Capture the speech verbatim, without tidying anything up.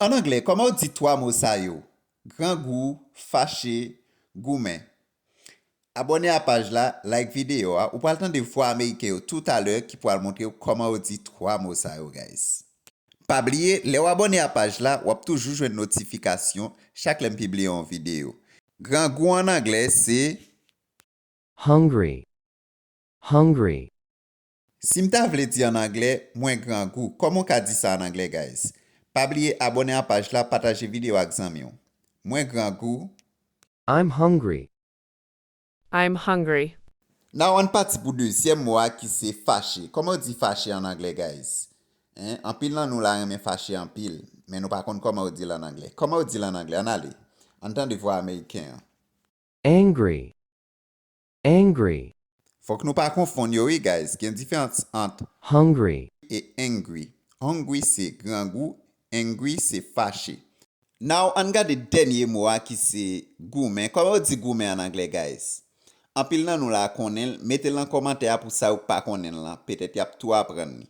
An anglè, kòman w di twa mo sa yo? Grangou, fache, goumen. Abòne a paj la, like videyo a, ou pral tande vwa ameriken yo toutalè ki pral montre w kòman w di twa mo sa yo, guys. Pa bliye, lè w abòne a paj la, w ap toujou jwenn notifikasyon chak lè m pibliye yon videyo. Grangou an anglè se hungry. Hungry. Si m ta vle di an anglè, mwen grangou, kòman w ka di sa an anglè, guys? Pa bliye abòne a paj la, pataje videyo ak zanmi w. Mwen grangou. I'm hungry. I'm hungry. Now, ann pati pou dezyèm mo a ki se fache. Kòman w di fache an anglè, guys? Hein? Anpil nan nou la renmen fache anpil, men nou pa konn kòman w di l an anglè. Kòman w di l an anglè? Ann ale. Ann tande vwa ameriken an. Angry. Angry. Fòk nou pa konfonn yo, wi, guys. Gen diferans ant hungry e angry. Hungry se grangou, angry se fache. Now, ann gade dènye mo a ki se goumen. Kòman yo di goumen an anglè, guys? Anpil nan nou la konnen l, mete l nan kòmantè a pou sa yo k pa konnen l lan. Petèt y ap tou aprann li.